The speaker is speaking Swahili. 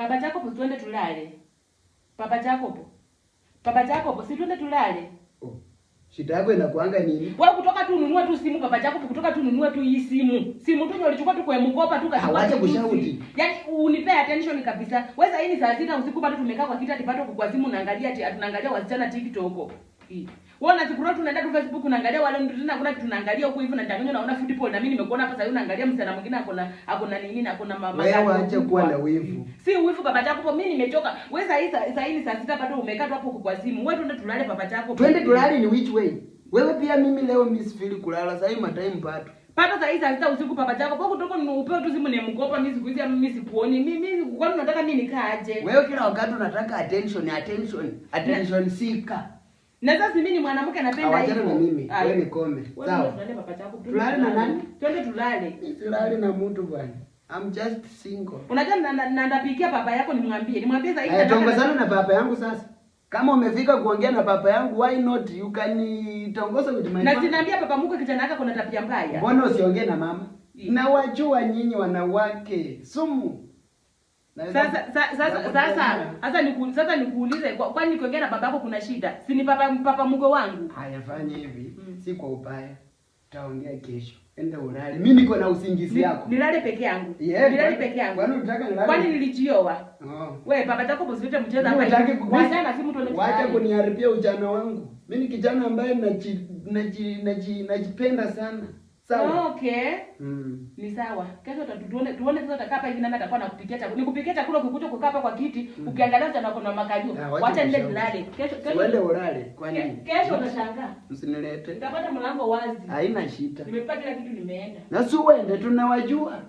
Baba Jacob, twende tulale. Baba Jacob. Baba Jacob, si twende tulale. Oh. Shida yako inakuanga nini? Wewe kutoka tu ununue tu simu, Baba Jacob, kutoka tu ununue tu hii simu. Simu tu ulichukua tu kwa mkopa tu kachukua. Awache tu kushout. simu. Yaani unipe attention kabisa. Wewe saa hii ni saa 6 usiku bado tumekaa kwa kiti ati bado kwa simu unaangalia ati tunaangalia wasichana TikTok. Hii. Wewe unachukua tu unaenda tu Facebook unaangalia wale ndio tena kuna kitu tunaangalia huku hivi unadanganywa naona football na mimi nimekuona hapa sasa hivi unaangalia msichana mwingine ako na nini na ako na mama. Wewe acha kuwa na wivu. Si wivu, Baba Jacob, mimi nimechoka. Wewe saa hii ni saa 6 bado umekaa tu hapo kwa simu. Wewe twende tulale, Baba Jacob. Twende tulale ni which way? Wewe pia mimi leo mimi sifeel kulala sasa hii matime bado. Pata saa hii saa 6 usiku, Baba Jacob. Wewe kutoka upewe tu simu ni mkopa, mimi siku hizi ama mimi sikuoni. Mimi kwani unataka mimi nikaaje? Wewe kila wakati unataka attention, attention, attention seeker. Na sasa mimi ni mwanamke napenda Awachana hivyo. na mimi. Aya. Wewe nikome. Wewe Sawa. tulale, Baba Jacob. Twende. Tulale na nani? Twende tulale. Mimi silali na mtu bwana. I'm just single. Unajua na ndapikia baba yako nimwambie. Nimwambie saa hii. Haya, tongozana na baba yangu sasa. Kama umefika kuongea na baba yangu, why not? You can tongoza with my Na father. sinaambia baba mkwe kijana yako kuna tabia mbaya. Mbona usiongee na mama? Na wajua nyinyi wanawake sumu. Sasa sasa sasa sasa sasa nikuulize, kwani nikiongea na babako kuna shida? Si ni papa mkwe wangu? Haya, fanya hivi, si kwa ubaya. Taongea kesho. Enda ulale. Mimi niko na usingizi yako. Nilale peke yangu. Yeah, Nilale kwani- peke yangu. Kwani unataka nilale? Kwani nilijioa? Oh. We Baba Jacob, usilete mchezo Mimi hapa. Wachana na simu tuende Wacha tulale. kuniharibia ujana wangu. Mimi ni kijana ambaye najipenda sana. Sawa? Okay. Ni sawa. Kesho tuone sasa utakaa hapa hivi nani atakuwa anakupikia chakula. Nikupikia chakula ukikuja kukaa hapa kwa kiti, ukiangalia sana kuna makalio. Ah, wacha Wacha nile kushauri. tulale. Kesho Si uende kesho ulale. Kwa nini? Kesho utashangaa. Usinilete. Nitapata mlango wazi. Haina shida. Nimepata kila kitu nimeenda. Na si uende, tunawajua.